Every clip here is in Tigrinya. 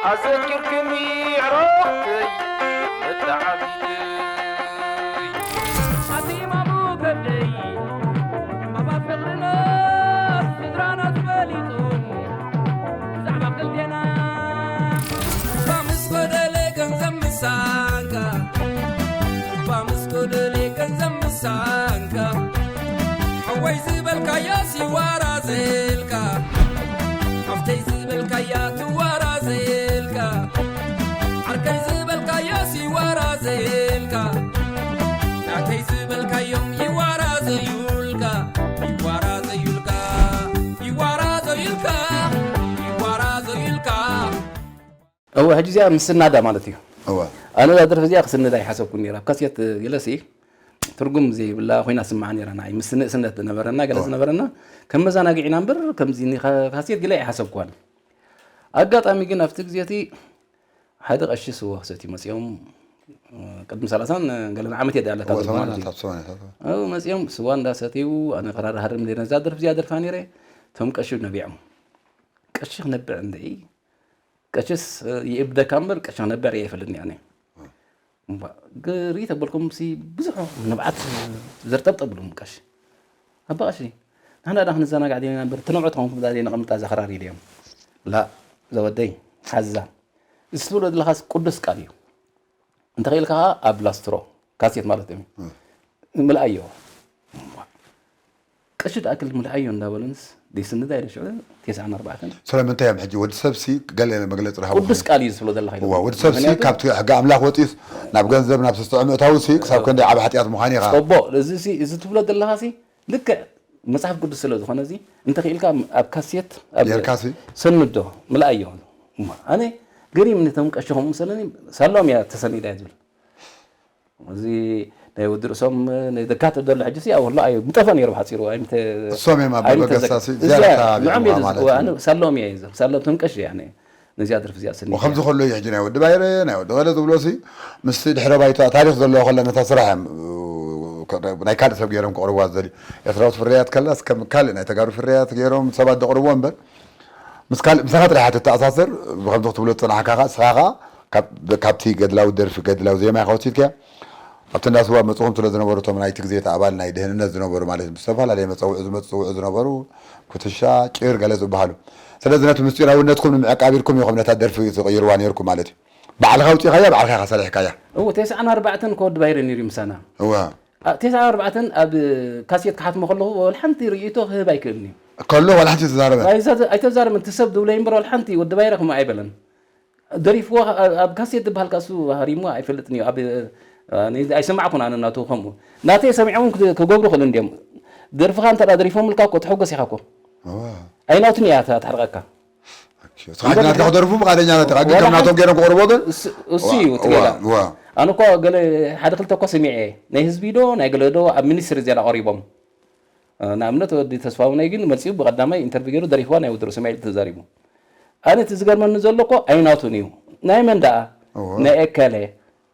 ኣዘኪርክኒ ኣዕሩኽተይ ብጣዕሚ ኣቲ ማሙ ከብደይ ማማ ፍቕርና ስድራና ትፈሊጡ ብዛዕባ ክልቴና እባ ምስ ጎደለ ገንዘብ ምሳንካ እባ ምስ ጎደለ ገንዘብ ምሳንካ ሓወይ ዝበልካዮ ሲዋራዘልካ ሓፍተይ ዝበልካያ ትዋራዘልካ ዓርከይ ዝበልካዮ ሲዋራዘልካ ናተይ ዝበልካዮም ይዋራዘዩልካ ይዋራዘዩልካ ይዋራዘዩልካ ይዋራዘዩልካ እወ፣ ሕጂ እዚኣ ምስናዳ ማለት እዩ። እወ። ኣነ እዛ ደርፊ እዚኣ ክስንዳ ይሓሰብኩ ነይረ። ኣብ ካሴት ገለሲ ትርጉም ዘይብላ ኮይና ስምዓ ነይራ። ንዓይ ምስ ንእስነት ዝነበረና ገለ እወ። ዝነበረና ከም መዘናግዒና እምበር ከምዚ ኒ-፣ ካ-፣ ካሴት ገለ ኣይሓሰብኩዋን። ኣጋጣሚ ግን ኣብቲ ግዜ እቲ ሓደ ቀሺ ስዋ ክሰትዩ መጺኦም፣ ቅድሚ ሰላሳን ገለን ዓመት እየ ኣለታ እወ፣ ዘሎ ማለት እዩ። ሰማንያታት፣ ሰማንያታት። ኣብኡ መጺኦም ስዋ እንዳሰትዩ፣ ኣነ ክራር ሃርም ነይረ። ነዛ ደርፊ እዚኣ ደርፋ ነይረ። እቶም ቀሺ ነቢዖም። ቀሺ ክነብዕ እንደ ቀሽስ ይእብደካ እምበር ቀሺ ክነብዕ ርእየ ኣይፈልጥን እየ ኣነ። እምባ፣ ግሪ ተበልኩም ሲ ብዙሕ ንብዓት ዘርጠብጠብ ብሎም ቀሺ። ኣባ ቀሺ፣ ንሕና ደኣ ክንዘናጋዕ ዲና እምበር፣ ትንዕት ኾንኩም ዳ ነቐምጣ እዛ ክራር ኢለዮም። ላእ፣ ዘወደይ፣ ሓዛ። እዚ ትብሎ ዘለኻስ ቅዱስ ቃል እዩ። እንተኽኢልካ ኸዓ ኣብ ላስትሮ፣ ካሴት ማለት እዩ። እም። ምልኣዮ። ቀሺ ትኣክል ምልኣዮ እንዳበሉንስ፣ ዲስንዳ ኢለ ሽዑ፣ ተስዓን ኣርባዕተን። ስለምንታይ እዮም ሕጂ ወዲ ሰብሲ ገለ መግለጺ ረሃቡ ቅዱስ ኮይኑ? ቃል እዩ ዝብሎ ዘለኻ ኢሎም። እዋ፣ ወዲ ሰብሲ ምኽንያቱ ካብቲ ሕጊ ኣምላኽ ወጺኡስ ናብ ገንዘብ፣ ናብ ስስዐ ምእታውሲ ክሳብ እዋ። ክንደይ ዓቢ ሓጢኣት ምዃኑ ኢኻ። ጽቡቕ፣ እዚሲ፣ እዚ ትብሎ ዘለኻሲ ልክዕ መጽሓፍ ቅዱስ ስለ ዝኾነ እዚ፣ እንተኽኢልካ ኣብ ካሴት፣ ኣብ ጌርካሲ? ሰንዶ፣ ምልኣዮ። እማ፣ ኣነ ገሪምኒ እቶም ቀሺ ከምኡ መሰለኒ፣ ሳሎም እያ ተሰኒዳ እያ ዝብል። እዚ ናይ ወዲ ርእሶም፣ ናይ ደካትዕ ዘሎ ሕጂ ሲ፣ ኣብ ወሎ ኣዩ ምጠፈ ነይሩ ብሓጺሩ፣ ኣይምተ-፣ እሶም እዮም ኣብ ኣይምተ-፣ በገሳ ሲ፣ እዚ ዝያዳ እያ፣ ተባቢዖም ንዖም እየ ማለት ዝዝክሮ፣ እዩ። ኣነ ሳሎም እየ ዝብል፣ ሳሎም እቶም ቀሺ እያ፣ ነዚኣ ደርፊ እዚኣ ስኒ እያ። ከምዚ ከሎ እዩ ሕጂ ናይ ወዲ ባይረ፣ ናይ ወዲ ገለ ዝብሎ ሲ፣ ምስቲ ድሕረ ባይታ ታሪኽ ዘለዎ ከሎ ነታ ስራሕ እዮም፣ ናይ ካልእ ሰብ ገይሮም ክቕርብዋ ዝደልዩ። ኤርትራዊት ፍርያት ከላስ ከም ካልእ ናይ ተጋሩ ፍርያት ገይሮም ሰባት ዘቕርብዎ እምበር፣ ምስ ካልእ፣ ምሳኻ ጥራሕ እያ ትተኣሳሰር፣ ብኸምዚ ክትብሎ ዝጸናሕካ ኸኣ፣ ንስኻ ኸኣ ካብ-፣ ካብቲ ገድላዊ ደርፊ፣ ገድላዊ ዜማ ኢኻ ወሲድካያ። ኣብቲ እንዳ ስዋ መጽኹም ስለ ዝነበሩ፣ እቶም ናይቲ ግዜ እቲ ኣባል ናይ ድህንነት ዝነበሩ ማለት እዩ፣ ብዝተፈላለየ መጸውዒ ዝመጹ ዝጽውዑ ዝነበሩ፣ ኩትሻ፣ ጭር፣ ገለ ዝበሃሉ። ስለዚ ነቲ ምስጢራውነትኩም ንምዕቃብ ኢልኩም ኢኹም ነታ ደርፊ ትቕይርዋ ነይርኩም ማለት እዩ። ባዕልኻ ኣውጺእካያ፣ ባዕልኻ ኢኻ ሰሪሕካያ። እው፣ ተስዓን ኣርባዕተን እኮ ወዲ ባይረ ነይሩ እዩ ምሳና። እዋ። ኣ-፣ ተስዓን ኣርባዕተን ኣብ ካሴት ክሓትሞ ከለኹ፣ ወላ ሓንቲ ርእይቶ ክህብ ኣይክእልን እዩ። ከሎ ዋላ ሓንቲ ተዛረበ? ኣይዛ-፣ ኣይተዛረበን። እቲ ሰብ ዝብሎ እምበር ዋላ ሓንቲ ወዲ ባይረ ከምኡ ኣይበለን። ደሪፍዎ ኣብ፣ ኣብ ካሴት ዝበሃል ከኣ እሱ ሃሪምዎ ኣይፈልጥን እዩ። ኣብ፣ እ፣ ን-፣ ኣይሰማዕኩን ኣነ ናቱ ከምኡ። ናተይ ሰሚዖም ክድ-፣ ክገብሩ ክእሉ እንድዮም። ደርፍኻ እንተ ደኣ ደሪፎምልካ እኮ ትሕጎስ ኢኻ እኮ። እዋ። ኣይናቱን እያ እታ ተሕርቐካ። ኦኬ። እቲ ሓቂ ናትካ ክደርፉ ፍቓደኛ ናትካ፣ ግን ዋላ ከም ናቶም ሓንቲ ገይሮም ክቕርቦ ግን እሱ፣ እሱ እዩ እቲ ዋ፣ ሜዳ። ዋ። ኣነ እኮ ገለ ሓደ ክልተ እኮ ሰሚዐ እየ። ናይ ህዝቢ ዶ፣ ናይ ገለ ዶ ኣብ ሚኒስትሪ ዜና ቀሪቦም። እ፣ ንኣብነት ወዲ ተስፋሁነይ ግን መጺኡ ብቐዳማይ ኢንተርቪው ገይሩ ደሪፍዋ ናይ ወዲ ርእሶም ኢሉ ተዛሪቡ። ኣነ እቲ ዝገርመኒ ዘሎ እኮ ኣይናቱን እዩ። ናይ መን ደኣ? እዎ። ናይ ኤከለ።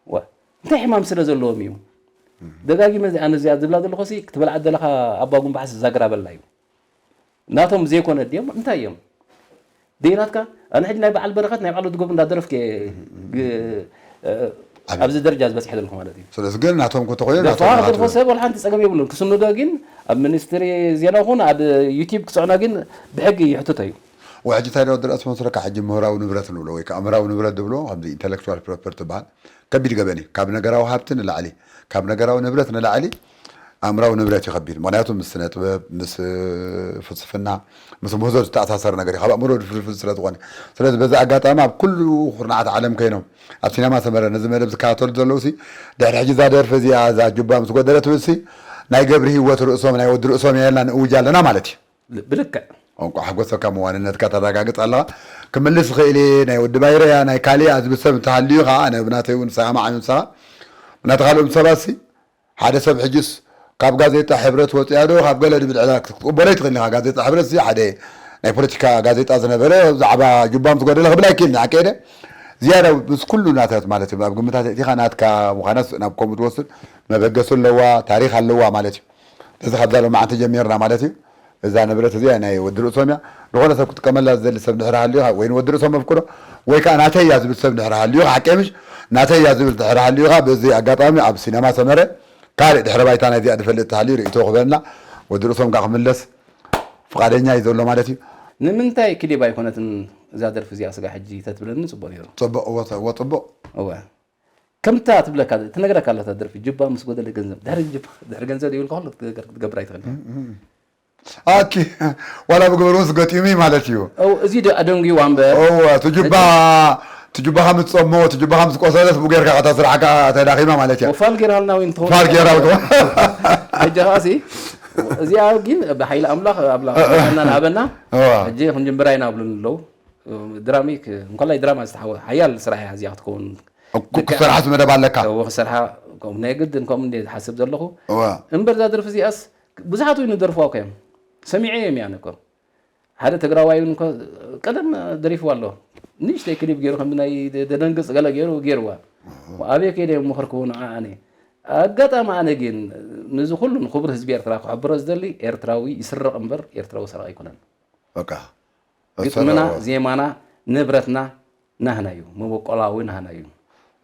ዋ፣ እንታይ ሕማም ስለ ዘለዎም እዩ? ደጋጊመ እዚ ኣነ እዚኣ ዝብላ ዘለኹ ሲ፣ ክትበልዓ ዘለኻ ኣባ ጉንባሕስ ዛግራ በላ እዩ። ናቶም ዘይኮነ ድዮም? እንታይ እዮም? ደይ ናትካ? ኣነ ሕጂ ናይ በዓል በረኸት ናይ በዓል ወዲ ገብሩ እንዳደረፍኩ እየ ግ-፣ እ፣ ኣብዚ ደረጃ ዝበጽሐ ዘለኹ ማለት እዩ። ስለዚ ግን ናቶም ክተኾይኑ ናቶም ደፋ ናቱ ክደርፎ ሰብ ወላ ሓንቲ ጸገም የብሉን። ክስንዶ ግን ኣብ ሚኒስትሪ ዜና ይኹን ኣብ ዩቲዩብ ክጽዕኖ ግን ብሕጊ ይሕትቶ እዩ። ወሕጂ እንታይ ዶ ድረስ መስለካ? ሕጂ ምሁራዊ ንብረት ንብሎ ወይ ከዓ ኣምራዊ ንብረት ዝብሎ፣ ከምዚ ኢንተሌክቹዋል ፕሮፐርቲ ትበሃል፣ ከቢድ ገበን እዩ። ካብ ነገራዊ ሃብቲ ንላዕሊ፣ ካብ ነገራዊ ንብረት ንላዕሊ ኣእምራዊ ንብረት እዩ ከቢድ። ምኽንያቱ ምስ ስነ ጥበብ፣ ምስ ፍልስፍና፣ ምስ ምህዞ ዝተኣሳሰረ ነገር እዩ። ካብ ኣእምሮ ድፍልፍል ስለ ዝኾነ። ስለዚ በዚ ኣጋጣሚ ኣብ ኩሉ ኩርናዓት ዓለም ኮይኖም ኣብ ሲነማ ሰመረ ነዚ መደብ ዝከታተሉ ዘለዉ ሲ፣ ድሕሪ ሕጂ እዛ ደርፊ እዚኣ፣ እዛ ጁባ ምስ ጎደለ ትብል ሲ፣ ናይ ገብሪ ህይወት ርእሶም፣ ናይ ወዲ ርእሶም የልና ንእውጅ ኣለና ማለት እዩ። ብልክዕ። ቋንቋ ሓጎሰካ፣ መዋንነትካ ተረጋግጽ ኣለኻ። ክምልስ ይኽእል እየ፣ ናይ ወዲ ባይረያ፣ ናይ ካልእ እያ ዝብል ሰብ እንተሃልዩ ኸዓ፣ ኣነ ብናተይ እውን ሰማማዕ እየ ምሳኻ። ብናትኻ ካልኦት ሰባት ሲ፣ ሓደ ሰብ ሕጅስ ካብ ጋዜጣ ሕብረት ወፂኣ ዶ ካብ ገለ ድብል ዕላል ክትቅበሎ ኣይትኽእልን ኢኻ። ጋዜጣ ሕብረት እዚ ሓደ ናይ ፖለቲካ ጋዜጣ ዝነበረ ብዛዕባ ጁባ ምስ ጎደለ ክብል ኣይክእልን፣ ሓቀይ ደ? ዝያዳ ምስ ኩሉ ናታት ማለት እዩ፣ ኣብ ግምታት ኣእቲኻ ናትካ ምዃናስ ናብ ከምኡ ትወስድ መበገሲ ኣለዋ፣ ታሪኽ ኣለዋ ማለት እዩ። እዚ ካብዛ ሎማዓንቲ ጀሚርና ማለት እዩ። እዛ ንብረት እዚኣ ናይ ወዲ ርእሶም እያ። ዝኾነ ሰብ ክጥቀመላ ዝደሊ ሰብ ድሕሪ ሃልዩኻ፣ ወይ ንወዲ ርእሶም መፍቅዶ፣ ወይ ከዓ ናተይ እያ ዝብል ሰብ ድሕሪ ሃልዩኻ፣ ሓቀይ ምሽ? ናተይ እያ ዝብል ድሕሪ ሃልዩኻ፣ በዚ ኣጋጣሚ ኣብ ሲነማ ሰመረ ካልእ ድሕረ ባይታ ናይዚኣ ዝፈልጥ ተሃልዩ ርእይቶ ክበልና፣ ወዲ ርእሶም ከዓ ክምለስ ፍቓደኛ እዩ ዘሎ ማለት እዩ። ንምንታይ ክሊብ ኣይኮነትን እዛ ደርፊ እዚኣ ስጋ ሕጂ ተትብለኒ ጽቡቕ ነይሩ። ጽቡቕ፣ እወ፣ እወ፣ ጽቡቕ። እወ። ከምታ ትብለካ፣ ትነግረካ ኣለታ ደርፊ፣ ጅባ ምስ ጎደለ ገንዘብ። ድሕሪ ጅባ፣ ድሕሪ ገንዘብ ዘይብልካ ኩሉ ክትገር-፣ ክትገብር ኣይትኽእልን። እም፣ እም። ኣኪ፣ ዋላ ብግብሪ ምስ ገጢሙ እዩ ማለት እዩ። እው፣ እዚ ዶ-፣ ኣደንጉይዋ እምበር። እወ፣ እቲ ጅባ፣ እቲ ጅባኻ ምስ ጸሞ፣ እቲ ጅባኻ ምስ ቆሰለስ ብኡ ጌርካ እታ ስራሕካ ተዳኺማ ማለት እያ። ወፋል ጌርሃልና ወይ እንተኾነ ፋል ጌርሃልኩም። ሕጂ ኸኣሲ፣ እዚኣ ግን ብሓይሊ ኣምላኽ፣ ኣምላኽ ጥዕናን ሃበና። እወ። ሕጂ ክንጅምራ ኢና ብሉኒ ኣለዉ። ድራሚ ክ-፣ እንኮላይ ድራማ ዝተሓወ-፣ ሓያል ስራሕ እያ እዚኣ ክትከውን። እኩ ልክዕ። ክሰርሓስ መደብ ኣለካ። እወ፣ ክሰርሓ፣ ከምኡ ናይ ግድን ከምኡ እንደ ዝሓስብ ዘለኹ። እወ። እምበር እዛ ደርፊ እዚኣስ ብዙሓት እውን ይደርፍዋ እኮ እዮም። ሰሚዐ እዮም እያ እኮ። ሓደ ትግራዋይ እውን እኮ ቀደም ደሪፍዋ ኣሎ። ንእሽተይ ክሊፕ ገይሩ ከም ናይ ደ-፣ ደደንግጽ ገለ ገይሩ ገይርዋ። እወ። ኣበይ ከይደ እዮም ምኽርክዎ ንዓ ኣነ። ኣጋጣሚ ኣነ ግን ነዚ ኩሉ ንክቡር ህዝቢ ኤርትራ ክሕብሮ ዝደሊ ኤርትራዊ ይስረቕ እምበር ኤርትራዊ ሰራቕ ኣይኮነን። በቃ። ግጥምና፣ እሰረቕ። ዜማና፣ ንብረትና ናህና እዩ። መበቆላዊ ናህና እዩ።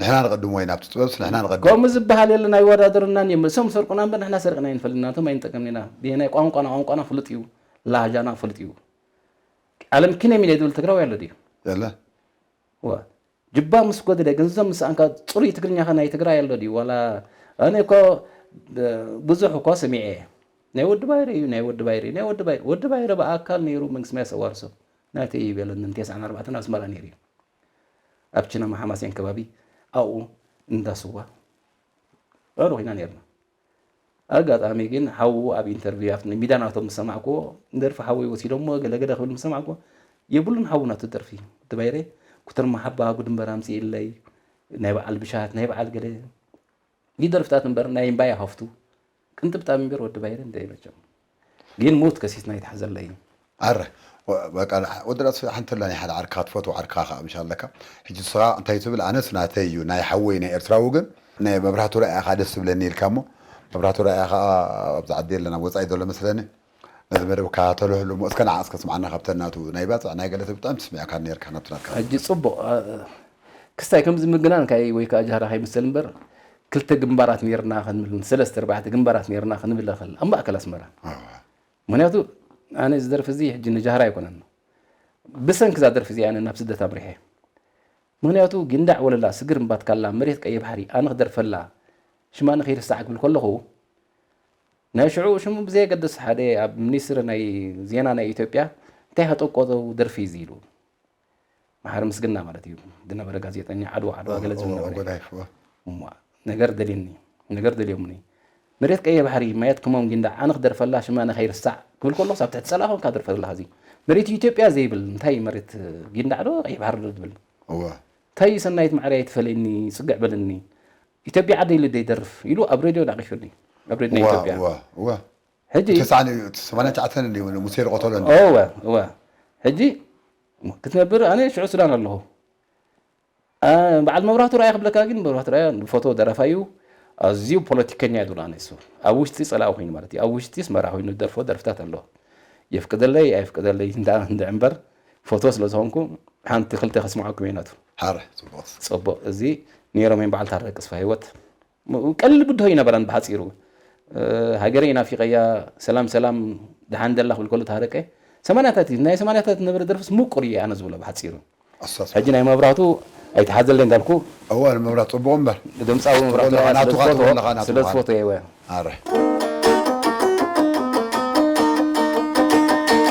ንሕና ንቐድሞ ኢና ኣብቲ ጥበብስ ንሕና ንቐድሞ። ከምኡ ዝበሃል የለን፣ ኣይወዳደርናን እዮም። እሶም ሰርቁና እምበር ንሕና ሰርቅና ኣይንፈልጥና፣ እቶም ኣይንጠቀምን ኢና። ብናይ ቋንቋና፣ ቋንቋና ፍሉጥ እዩ። ላህጃና ፍሉጥ እዩ። ዓለም ኪነ ሚነ ዝብል ትግራዊ ኣሎ ድዩ? የለ። ዋ። ጅባ ምስ ጎደለ፣ ገንዘብ ምስ ኣንካ፣ ጽሩይ ትግርኛኻ ናይ ትግራይ ኣሎ ድዩ? ዋላ ኣነ እኮ፣ ብ-፣ ብዙሕ እኮ ሰሚዐ እየ። ናይ ወዲ ባይረ እዩ፣ ናይ ወዲ ባይረ እዩ፣ ናይ ወዲ ባይረ። ወዲ ባይረ ብኣካል ነይሩ መንግስቲ ማያስ ኣዋርሶ። ናተይ እዩ በለኒ፣ ን ተስዓን ኣርባዕተን ኣስመራ ነይሩ እዩ። ኣብ ቺናማ ሓማሴን ከባቢ፣ ኣብኡ እንዳ ስዋ። ኣብኡ ኮይና ነይርና። ኣጋጣሚ ግን ሓዉ ኣብ ኢንተርቪው ኣብቲ ሚድያ ናቶም ምስ ሰማዕክዎ፣ ደርፊ ሓወይ ወሲዶሞ ገለ ገለ ክብል ምስ ሰማዕክዎ፣ የብሉን ሓዉ ናቱ ደርፊ። ወዲ ባይረ፣ ኩትርማ ሓባ፣ ጉድ እምበር ኣምጽእለይ፣ ናይ በዓል ብሻት፣ ናይ በዓል ገለ፣ ይደርፍታት እምበር ናይ እምባያ ሃፍቱ፣ ቅንጥብጣብ እምበር ወዲ ባይረ እንደ መቸም። ግን ሙት ከሲስና ይትሓዘለይ። ኣረ፣ ወ-፣ በቃ፣ ወዲ ራስ ሓንቲ ኣላ ናይ ሓደ ዓርካ ትፈትዎ ዓርካ ከኣ ምሻ ኣለካ። ሕጂ ንስኻ እንታይ ትብል? ኣነስ ናተይ እዩ፣ ናይ ሓወይ ናይ ኤርትራዊ ግን ናይ መብራህቱ ረኣያ ከኣ ደስ ትብለኒ ኢልካ እሞ፣ መብራህቱ ረኣያ ከኣ ኣብዚ ዓዲ የለን፣ ኣብ ወጻኢ ዘሎ መስለኒ። ነዚ መደብ ከታተሎ ህሉ እሞ እስከ ንዓ እስከ ስምዓና ካብተን ናቱ ናይ ባጽዕ ናይ ገለ ትብል ብጣዕሚ ትስምዐካ ነርካ ናቱ ናትካ። ሕጂ ጽቡቕ፣ እ፣ ክስታይ ከምዚ ምግናን ካይ ወይ ከኣ ጃህራ ከይምሰል እምበር ክልተ ግንባራት ነርና ክንብል፣ ሰለስተ ኣርባዕተ ግንባራት ነርና ክንብል ንኽእል ኣብ ማእከል ኣስመራ። ኣዋ። ምኽንያቱ ኣነ እዚ ደርፊ እዚ ሕጂ ንጃህራ ኣይኮነን። ብሰንኪ እዛ ደርፊ እዚኣ ኣነ ናብ ስደት ኣምሪሐ። ምኽንያቱ ጊንዳዕ ወለላ፣ ስግር እምባትካላ፣ መሬት ቀይሕ ባሕሪ ኣነ ክደርፈላ፣ ሽማ ንኸይርሳዕ ክብል ከለኹ፣ ናይ ሽዑ ሽሙ ብዘየገድስ ሓደ ኣብ ሚኒስትሪ ናይ ዜና ናይ ኢትዮጵያ እንታይ ከጠቆጠው ደርፊ እዚ ኢሉ። መሓሪ ምስግና ማለት እዩ። ዝነበረ ጋዜጠኛ ዓድዋ፣ ዓድዋ ገለ ዝብል ነበረ። ጎዳይፍ፣ እዋ። እሞ ነገር ደልየኒ፣ ነገር ደልዮምኒ። መሬት ቀይሕ ባሕሪ፣ ማየት ክሞም ጊንዳዕ፣ ኣነ ክደርፈላ ሽማ ንኸይርሳዕ ክብል ከለኹ፣ ኣብ ትሕቲ ጸላኢ ኮንካ ደርፈላ። እዚ መሬት ኢትዮጵያ ዘይብል፣ እንታይ መሬት ጊንዳዕ ዶ ቀይሕ ባሕሪ ዶ ዝብል? እዋ። እንታይ ሰናይት ማዕረ ኣይትፈለኒ፣ ጽግዕ በለኒ። ኢትዮጵያ ዓደይ ኢሉ ደይደርፍ ኢሉ ኣብ ሬድዮ ዳቂፉኒ። ኣብ ሬድዮ ናይ እዋ፣ ኢትዮጵያ። እዋ፣ እዋ። ሕጂ ተስዓን እዩ፣ ሰማንያን ትሽዓተን እንድዩ፣ ሙሴ ዝቐተሎ እንድዩ። እወ፣ እወ። ሕጂ ክትነብር ኣነ ሽዑ ሱዳን ኣለኹ። ኣ፣ በዓል መብራህቱ ረኣያ ክብለካ ግን መብራህቱ ረኣያ ንፎቶ ደራፋይ እዩ። ኣዝዩ ፖለቲከኛ እዩ ዝብሎ ኣነ እሱ። ኣብ ውሽጢ ጸላኢ ኮይኑ ማለት እዩ። ኣብ ውሽጢ ኣስመራ ኮይኑ ዝደርፎ ደርፍታት ኣሎ። የፍቅደለይ ኣይፍቅደለይ እንዳ፣ እንዳ እምበር ፎቶ ስለ ዝኾንኩ ሓንቲ ክልተ ከስምዓኩም እየ ናቱ። ሓረ፣ ጽቡቕ። ጽቡቕ። እዚ ነይሮም እዮም በዓል ታረቅ ተስፋ ህይወት። ቀሊል ብድሆ ኣይነበረን ብሓጺሩ። እ፣ ሃገረይ ናፊቐያ፣ ሰላም ሰላም፣ ደሓን ደላ ክብል ከሎ ታረቀ። ሰማንያታት እዩ፣ ናይ ሰማንያታት ዝነበረ ደርፍስ ምቁር እዩ ኣነ ዝብሎ ብሓጺሩ። ኣሳስ። ሕጂ ናይ መብራህቱ ኣይትሓዘለይ እንዳልኩ። እዋ፣ ንመብራህቱ ጽቡቕ እምበር። ድምጻዊ መብራህቱ ጽቡቕ፣ ኣያ ናቱ ስለ ዝፈትዎ፣ ናቱ ስለ ዝፈትዎ እየ። ኣረ።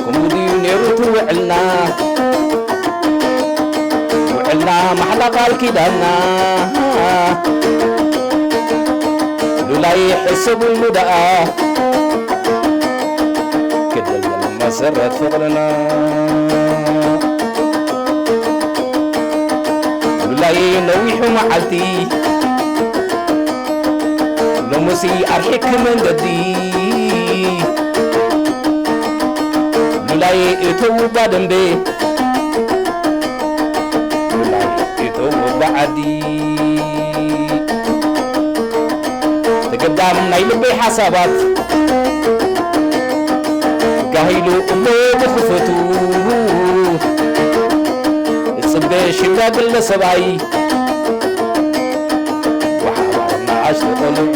ከምኡ ድዩ ነይሩ እቲ ውዕልና? ውዕልና ማሕላ ቃል ኪዳንና። ሉላይ ሕሰብሉ ደኣ፣ ክደልደል መሰረት ፍቕርና። ሉላይ ነዊሑ መዓልቲ፣ ሎሙሲ ኣርሒቅኪ መንገዲ። ሉላይ እተው እባ ደንበ፣ ሉላይ እተው እባ ዓዲ። ተገዳም ናይ ልበይ ሓሳባት፣ ተባሂሉ እሞ ብኽፈቱ እጽበ ሽማግለ ሰብኣይ ወሓባር ንኣሽቱ ቆልዑ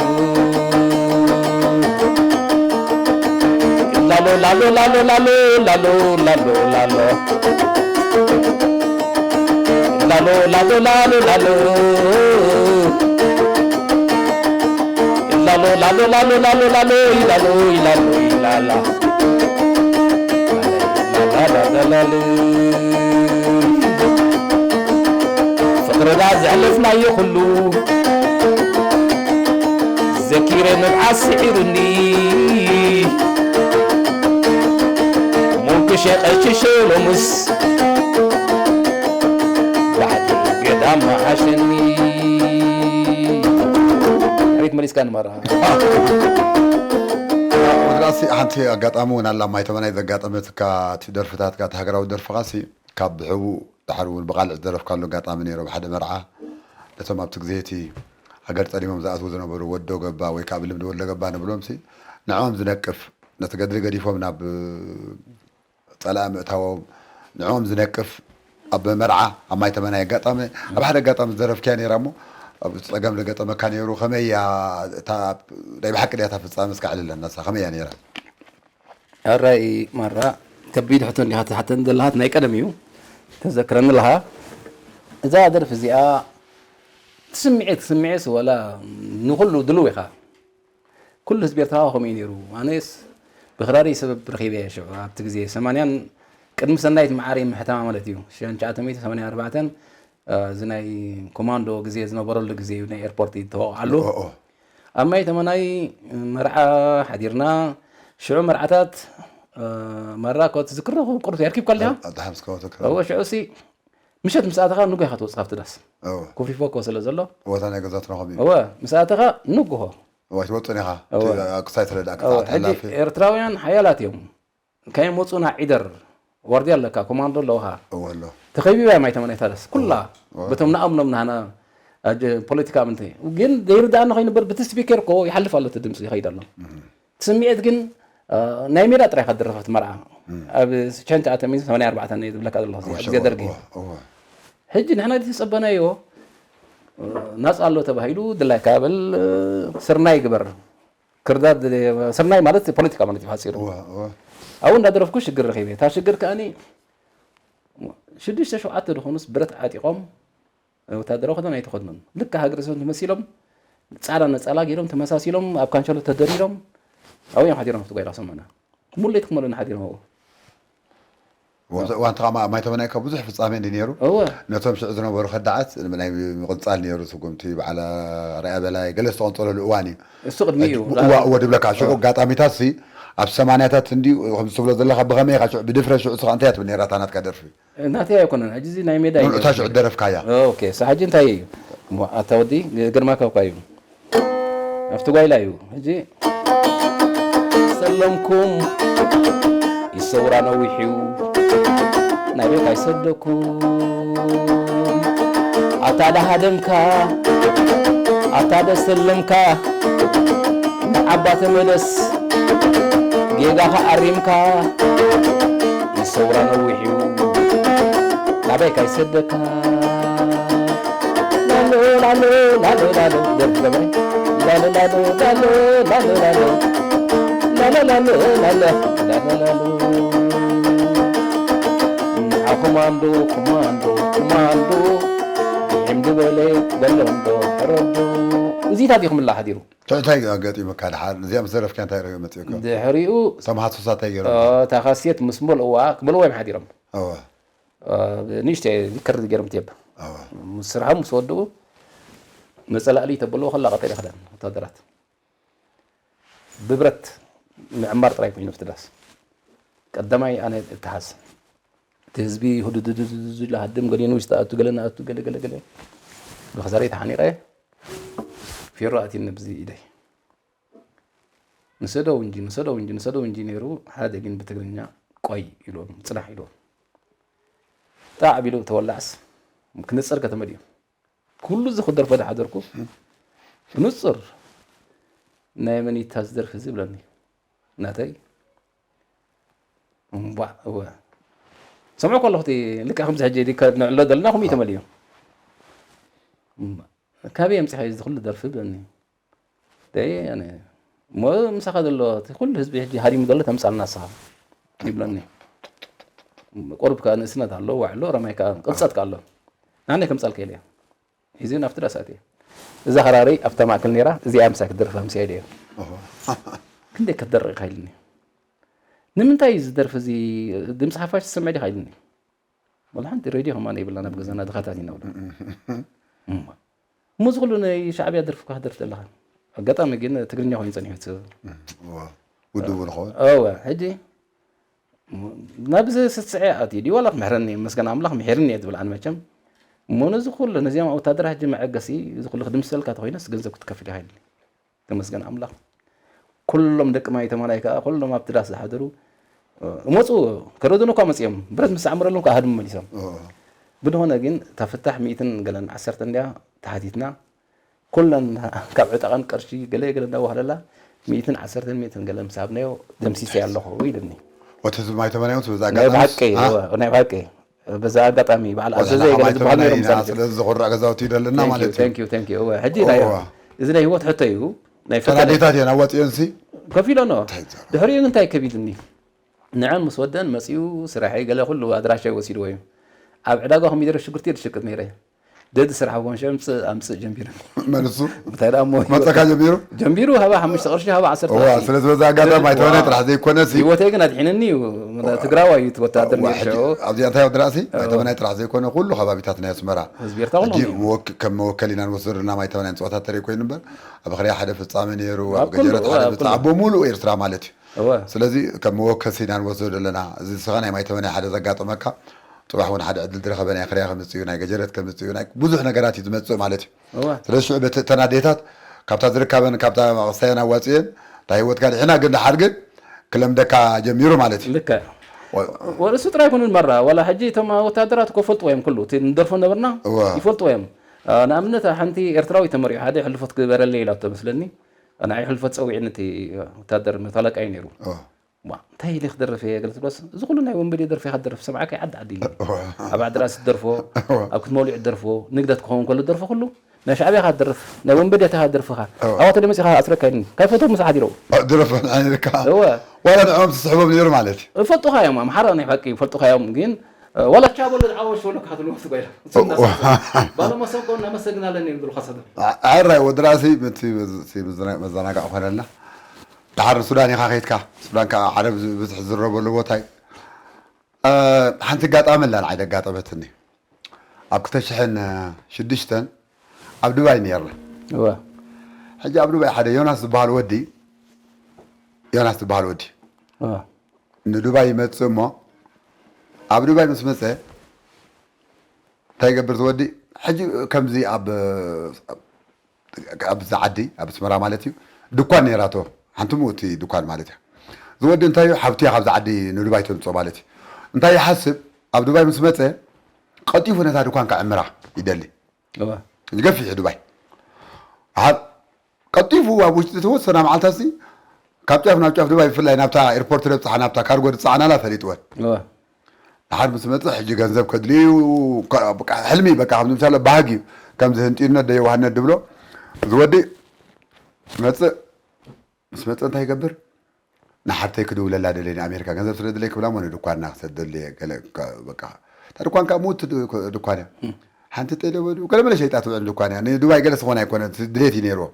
ላሎ ላሎ ላሎ ላሎ ላሎ ላሎ ላሎ ላሎ ላሎ ላሎ ላሎ ላሎ ላሎ ላሎ ላሎ ላሎ ይላሎ ይላሎ ይላላ ላላላላል ፍቕርና ዘሕለፍናዮ ኩሉ ዘኪረ ምብዓስ ስዒሩኒ ሞንክሸ ቀሽሸ ሎምስ ባዕዲ ገዳም መዓሸኒ ሪት መሊስካ ንመራ ወድራሲ ሓንቲ ኣጋጣሚ እውን ኣላ ማይ ተመናይ ዘጋጠመትካ እቲ ደርፍታትካ እቲ ሃገራዊ ደርፍኻሲ ካብ ብሕቡ ድሓር እውን ብቃልዕ ዝደረፍካሉ ኣጋጣሚ ነይሮ ብሓደ መርዓ ነቶም ኣብቲ ግዜ እቲ ሃገር ጠሊሞም ዝኣትዉ ዝነበሩ ወዶ ገባ ወይ ከዓ ብልምዲ ወሎ ገባ ንብሎም ሲ ንዕኦም ዝነቅፍ ነቲ ገድሊ ገዲፎም ናብ ፀላእ ምእታዎም ንዕኦም ዝነቅፍ ኣብ መርዓ ኣብ ማይ ተመናይ ኣጋጣሚ ኣብ ሓደ ኣጋጣሚ ዝደረፍካያ ነይራ እሞ ኣብ ፀገም ዝገጠመካ ነይሩ ከመይ እያ እታ ናይ ብሓቂ ድያ እታ ፍፃመ እስካ ዕልለና ንሳ ከመይ እያ ነይራ ኣራይ ማራ ከቢድ ሕቶ እንዲኻ ትሓተን ዘለኻት ናይ ቀደም እዩ ተዘክረኒ ኣለኻ እዛ ደርፊ እዚኣ ትስምዒት ትስምዒስ ወላ ንኩሉ ድልው ኢኻ ኩሉ ህዝቢ ኤርትራ ከምኡ እዩ ነይሩ ኣነስ ብኽራሪ ሰበብ ረኺበ ሽዑ ኣብቲ ግዜ ሰማንያን ቅድሚ ሰናይት መዓሪ ምሕተማ ማለት እዩ ሽሸን ትሽዓተ ሚእቲ ሰማንያን ኣርባዕተን እዚ ናይ ኮማንዶ ግዜ ዝነበረሉ ግዜ እዩ ናይ ኤርፖርት እዩ ተወቕዓሉ ኣብ ማይ ተመናይ መርዓ ሓዲርና ሽዑ መርዓታት ማራ ኮ ትዝክሮ ቁርሲ ኣርኪብካ ኣለኻ ኣዳሓምስካ ወተክራ እወ ሽዑ ሲ ምሸት ምስ ኣተኻ ንጎ ኢኻ ትወፅእ ካብቲ ዳስ ኩፍሪፎ ኮ ስለ ዘሎ ቦታ ናይ ገዛትና ከምኡ እዩ እወ ምስ ኣተኻ ንጉሆ እዋ ትወፅን ኢኻ እወ። ክሳይ ተረዳእካ እወ፣ ተሓላፊ ሕጂ ኤርትራውያን ሓያላት እዮም ከየመፁና ዒደር ዋርድያ ኣለካ ኮማንዶ ኣለውኻ እወ ኣሎ ተኸቢባ ማይ ተመናይታ ዳስ ኩላ በቶም ንኣምኖም ናህና ኣጀ- ፖለቲካ ምንታይ ግን ዘይርዳእና ኮይኑ በር ብቲ ስፒከር ኮ ይሓልፍ ኣሎ እቲ ድምፂ ይኸይድ ኣሎ እቲ ስምዒት ግን እ፣ ናይ ሜዳ ጥራይ ከደረፈት መርዓ ኣብ ሸንጫ ኣተሚን ሰማንያ ኣርባዕተ ናይ ዝብለካ ዘለኹ እዚኣ ግዜ ደርጊ ሕጂ ንሕና ዝተጸበናዮ እ፣ ናጻ ኣሎ ተባሂሉ ድላይካ በል እ፣ ስርናይ ግበር ክርዳድ ስርናይ ማለት ፖለቲካ ማለት እዩ ሓጺሩ ኣብኡ እንዳደረፍኩ ሽግር ረኺበ እታ ሽግር ከኣኒ ሽዱሽተ ሸውዓተ ዝኾኑስ ብረት ዓጢቖም ወታደራዊ ክዳን ኣይተኸድኑን ልካ ሃገረ ሰብ ተመሲሎም ፃዕዳ ነፃላ ገይሮም ተመሳሲሎም ኣብ ካንሸሎ ተደሪሮም ኣብኡ እዮም ሓዲሮም ኣብቲ ጓይላ ሰመና ሙሌት ክመሉና ሓዲሮም ኣብኡ እዋንቲ ከማ ማይ ተመናይ ካብ ብዙሕ ፍፃሜ እንዲ ነይሩ እወ ነቶም ሽዑ ዝነበሩ ከዳዓት ናይ ምቕፃል ነይሩ ስጉምቲ በዓል ርኣያ በላይ ገለ ዝተቐንፀለሉ እዋን እዩ እሱ ቅድሚ እዩ እዋ እወ ድብለካ ሽዑ ኣጋጣሚታት ሲ ኣብ ሰማንያታት እንዲ ከምዚ ትብሎ ዘለካ ብኸመይ ኢኻ ሽዑ ብድፍረ ሽዑ ስኻ እንታይ እያ ትብል ነይራ እታ ናትካ ደርፊ ናተይ ኣይኮነን ሕጂ እዚ ናይ ሜዳ እዩ እታ ሽዑ ደረፍካያ ኦኬ ሳ ሕጂ እንታይ እዩ እሞ ኣታ ወዲ ግርማ ካብካ እዩ ኣብቲ ጓይላ እዩ ሕጂ ሰለምኩም ይሰውራ ነዊሕ እዩ ናይ ቤት ኣይሰደኩም ኣታ ደሃደምካ ኣታ ደሰለምካ ንዓባ ተመለስ ጌጋኻ ኣሪምካ ንሰውራ ነዊሕ እዩ ናበይ ካይሰደካ ላሎ ላሎ ላሎ ላሎ ደርፍ ገበረ ላሎ ላሎ ላሎ ላሎ ላሎ ላሎ ላሎ ላሎ ላሎ ላሎ ኮማንዶ ኮማንዶ ኮማንዶ ሕምዲ በለ በሎም ዶ ሕረዶ እዚታት እዩ ክምላ ሓዲሩ እንታይ ገጢሙካ ድሓር እዚኣ ምስ ዘረፍካ እንታይ ርዮ መፅእካ ድሕሪኡ እቶም ሃሱሳ እንታይ ገይሮም እታ ካሴት ምስ መልእዋ ክመልእዋ እዮም ሓዲሮም እወ ንእሽተ ንከር ገይሮም ቴብ እወ ምስ ስርሖም ምስ ወድኡ መፀላእሊ ተበልዎ ከላ ቀጠለ ክዳን ወታደራት ብብረት ምዕማር ጥራይ ኮይኑ ኣብቲ ዳስ ቀዳማይ ኣነ እተሓዝ እቲ ህዝቢ ሁድድድድድ ዝሃድም ገሊኡ ንውሽጢ ኣቱ ገለ ንኣቱ ገለ ገለ ገለ ብኸሳረይ ተሓኒቐ ፌሮ ኣትዩኒ ብዚ ኢደይ ንሰደው እንጂ ንሰደው እንጂ ንሰደው እንጂ ነይሩ ሓደ ግን ብትግርኛ ቆይ ኢልዎም ፅናሕ ኢልዎም ጣዕ ቢሉ ተወላዕስ ክንፅር ከተመድዮም ኩሉ እዚ ክደርፎ ዝሓደርኩ ብንፁር ናይ መኒታ ዝደርፊ እዚ ይብለኒ ናተይ እምቧ፣ እወ። ሰምዑ ከለኹ እቲ ልክዕ ከምዚ ሕጂ ዲካ ንዕሎ ዘለና ከምኡ እዩ ተመልዩ። እምቧ፣ ካበይ ኣምጺኻ እዩ እዚ ኩሉ ደርፊ ብለኒ። ደይ፣ ኣነ፣ እሞ ምሳኻ ዘሎ እቲ ኩሉ ህዝቢ ሕጂ ሃዲሙ ዘሎ ተምጻልና ንስኻ ይብለኒ። ቁሩብ ከኣ ንእስነት ኣሎ፣ ዋዕሎ፣ ረማይ ከኣ ቅብጸት ከኣ ኣሎ። ንዓና ከምጻልካ ኢለ እየ። ሒዙ ናብቲ ዳስ ኣትየ። እዛ ክራረይ ኣብታ ማእከል ነይራ፣ እዚኣ ምሳይ ክትደርፍ ኣምስያ ኢለዮ። ኦሆ። ክንደይ ክትደርቕ ኢኻ ኢሉኒ። ንምንታይ እዩ እዚ ደርፊ እዚ ድምጺ ሓፋሽ ትሰምዕ ዲኻ ኢሉኒ። ወላ ሓንቲ ሬድዮ ከማን የብላን ኣብ ገዛና፣ ድኻታት ኢና ወላ። እሞ፣ እሞ እዚ ኩሉ ናይ ሻዕብያ ደርፊ እኳ ክትደርፍ ዘለኻ። ኣጋጣሚ ግን ትግርኛ ኮይኑ ጸኒሑ እቲ እዋ፣ ውድቡ ንኸውን። እወ፣ ሕጂ ናብዚ ስስዐ ኣትዩ ድዩ ዋላ ክምሕረኒ እዩ፣ መስገን ኣምላኽ ምሒርኒ እየ ዝብል ኣነ መቸም። እሞ ነዚ ኩሉ፣ ነዚኦም ወታደራት ሕጂ መዐገሲ፣ እዚ ኩሉ ክድምሰልካ ተኾይነስ ገንዘብ ክትከፍል ኢኻ ኢሉኒ። ተመስገን ኣምላኽ። ኩሎም ደቂ ማይ ተማላይ ከኣ፣ ኩሎም ኣብቲ ዳስ ዝሓደሩ፣ እ፣ እመጹ፣ ከረዱን እኳ መጺኦም፣ ብረት ምስ ኣዕምረሎም ከኣ ሃድሙ መሊሶም። ኦ። ብድኾነ ግን፣ እታ ፍታሕ ሚእትን ገለን ዓሰርተ እንድያ ተሓቲትና። ኩለን ካብ ዕጠቐን ቅርሺ ገለ ገለ እንዳዋህለላ፣ ሚእትን ዓሰርተን ሚእትን ገለ ምስ ሃብናዮ፣ ደምሲሰ ኣለኹ ኢሉኒ። ወተት ማይ ተማላይ ምስ በዛ ናይ ኣጋጣሚ ብሓቂ፣ አ? እወ፣ ናይ ብሓቂ። በዛ ኣጋጣሚ በዓል ወተት ኣዘዘ ገለ ማይ ዝበሃሉ ተማላይ ነይሮም ኢና፣ ምሳሌ። ስለዚ ዝኹራዕ ገዛውቲ ይደለና ማለት እዩ። Thank you, thank you። እወ፣ ሕጂ ናይ፣ እዋ። እዚ ናይ ህይወት ሕቶ እዩ። ናይ ፈተነ ኣዴታት እየን ኣዋፅኦንሲ። ከፊሎኖ። እንታይ ይዛረብ? ድሕሪኡ ግን እንታይ ከቢድኒ? ንዐን ምስ ወደን መፂኡ ስራሐይ ገለ ኩሉ ኣድራሻይ ወሲድዎ እዩ። ኣብ ዕዳጋ ኮሚደረ ሽጉርቲ እየ ዝሸቅጥ ነይረ። ደድ ስራሕ ኮንሸ ኣምፅእ ኣምፅእ ጀሚሩኒ። መን እሱ? እንታይ ደኣ እሞ መፀካ ጀሚሩ? ጀሚሩ ሃባ ሓሙሽተ ቅርሺ፣ ሃባ ዓሰርተ እዋ፣ ቅርሺ። ስለዚ በዛ ኣጋጣሚ ስለዚ፣ ኣይተወነ ዋ፣ ጥራሕ ዘይኮነ ሲ። ህይወተይ ግን ኣድሒንኒ እዩ። ትግራዋይ እዩ እቲ ወታደር ዋ፣ ነይሩ ሕጂ ሽዑ። ኣብዚ እንታይ ወዲ ራእሲ? እዋ። ኣይተወነ ጥራሕ ዘይኮነ ኩሉ ከባቢታት ናይ ኣስመራ። ህዝቢ ኤርትራ ኩሉ ሕጂ እዩ። መወክ-፣ ከም መወከል ኢና ንወስዶ ዘለና ማይ ተመናይን ፀወታ ተርኢ ኮይኑ እምበር፣ ኣብ ኣኽርያ ሓደ ፍጻሜ ነይሩ፣ ኣብ ኣብ ኩሉ፣ ገጀረት እዋ፣ ሓደ ኣብ ፍጻሜ፣ ኩሉ። ኣብ በሙሉ ኤርትራ ማለት እዩ። እወ። ስለዚ ከም መወከሲ ኢና ንወስዶ ዘለና። እዚ ንስኻ ናይ ማይ ተመናይ ሓደ ዘጋጠመካ፣ ጽባሕ እውን ሓደ ዕድል ዝረኸበ ናይ ኣኽርያ ከምጽእ እዩ፣ ናይ ገጀረት ከምጽእ እዩ፣ ናይ ብዙሕ ነገራት እዩ ዝመጽእ ማለት እዩ። እወ። ስለዚ ሽዑ በቲ፣ እተን ኣዴታት ካብታ ዝርካበን ካብታ መቕሰየን ኣዋጽኤን እታ ህይወትካ ድሒና፣ ግን ደሓር ግን ክለምደካ ጀሚሩ ማለት እዩ። ልክዕ። ወ-፣ ወ-፣ እሱ ጥራይ ኣይኮኑን መራ፣ ዋላ ሕጂ እቶም ወታደራት እኮ ፈልጥዎ እዮም ኩሉ፣ እቲ ንደርፎ ነበርና እወ። ይፈልጥዎ እዮም። አ፣ ንኣብነት ሓንቲ ኤርትራዊት ተመሪዑ ሓደ ሕልፎት ግበረለይ ኢላቶ መስለኒ። ንዓይ ሕልፎት ጸዊዕኒ እቲ ወታደር መቶ ኣለቃ እዩ ነይሩ። እወ። ዋ፣ እንታይ ኢለ ክደርፍ እየ ገለ ትብሎስ፣ እዚ ኩሉ ናይ ወንበዴ ደርፊ ኢኻ ትደርፍ፣ ሰምዓካ ዓዲ ዓዲ ኢሉ። እወ። ኣብ ዓድራስ ትደርፎ፣ እወ። ኣብ ክትመውሊዕ ትደርፎ፣ ንግደት ክኸውን ከሎ ትደርፎ ኩሉ ናይ ሻዕብያ ኢኻ ትደርፍ፣ ናይ ወንበዴ ኢኻ ትደርፍ ኢኻ። እወ። ኣብኣ ተደይ መጺኻ ኣስረካ ኢሉኒ። ካይ ፈቶም ምስ ሓዲረው። እ፣ ድረፍ ንዓይ ኢልካ። እወ። ዋላ ንዕኦም ትስሕቦም ነይሩ ማለት እዩ። ይፈልጡኻ እዮም፣ ኣምሓራ ናይ ሓቂ ይፈልጡኻ እዮም፣ ግን፣ እ፣ ዋላ ቻቦ ለዝዓወሽ ወሎ ካትልዎ ትጓይላ። እወ። ባሎ መሰንቆ እናመሰግናለን እዮም ዝብሉኻ ሰደብ። ዓ-፣ ዓራይ ወዲ ራእሲ፣ እቲ፣ እቲ መዘና-፣ መዘናጋዕ ኮነልና። ደሓር ሱዳን ኢኻ ከይድካ፣ ሱዳን ከዓ ዓረብ ዝ-፣ ብዙሕ ዝዝረበሉ ቦታ እዩ። እ፣ ሓንቲ ኣጋጣሚ ኣላ ንዓይ ዘጋጠመትኒ። ኣብ ክልተ ሽሕን ሽዱሽተን ኣብ ዱባይ ነይርና። እወ። ሕጂ ኣብ ዱባይ ሓደ ዮናስ ዝበሃል ወዲ፣ ዮናስ ዝበሃል ወዲ እወ። ንዱባይ ይመጽእ እሞ፣ ኣብ ዱባይ ምስ መጸ፣ እንታይ ይገብር ዝወዲ? ሕጂ ከምዚ ኣብ፣ ኣብዚ ዓዲ፣ ኣብ ኣስመራ ማለት እዩ፣ ድኳን ነይራቶ። ሓንቲ ምእቲ ድኳን ማለት እያ። ዝወዲ እንታይ እዩ? ሓብቲ እያ ካብዚ ዓዲ ንዱባይ ተምፅኦ ማለት እዩ። እንታይ ይሓስብ? ኣብ ዱባይ ምስ መፀ፣ ቀልጢፉ ነታ ድኳን ከዕምራ ይደሊ። እወ። ገፊሕ እዩ ዱባይ። ሓ-፣ ቀልጢፉ ኣብ ውሽጢ ዝተወሰና መዓልታት ሲ፣ ካብ ጫፍ ናብ ጫፍ ዱባይ፣ ብፍላይ ናብታ ኤርፖርት ዘብፅሓ፣ ናብታ ካርጎ ዝፀዓናላ ፈሊጥወን። እወ። ድሓር ምስ መፅእ፣ ሕጂ ገንዘብ ከድልዩ፣ ከ-፣ በቃ፣ ሕልሚ፣ በቃ፣ ከም ዝምሳለ ባህግ እዩ። ከምዚ ህንጢነት፣ ደየዋህነት ድብሎ። እዚ ወዲ መፅእ፣ ምስ መፅእ እንታይ ይገብር? ንሓብተይ ክድውለላ ደለኒ፣ ኣሜሪካ ገንዘብ ስለ ድለይ ክብላ፣ እሞ ንድኳንና ክሰደሉ እየ፣ ገለ፣ ከ-፣ በቃ፣ እታ ድኳን ከዓ ምውቲ ድ-፣ ድኳን እያ። ሓንቲ ቴሌ በሉ፣ ገለ መለ ሸይጣ ትውዕል ድኳን እያ። ንዱባይ ገለ ዝኾነ ኣይኮነን፣ ድሌት እዩ ነይርዎ።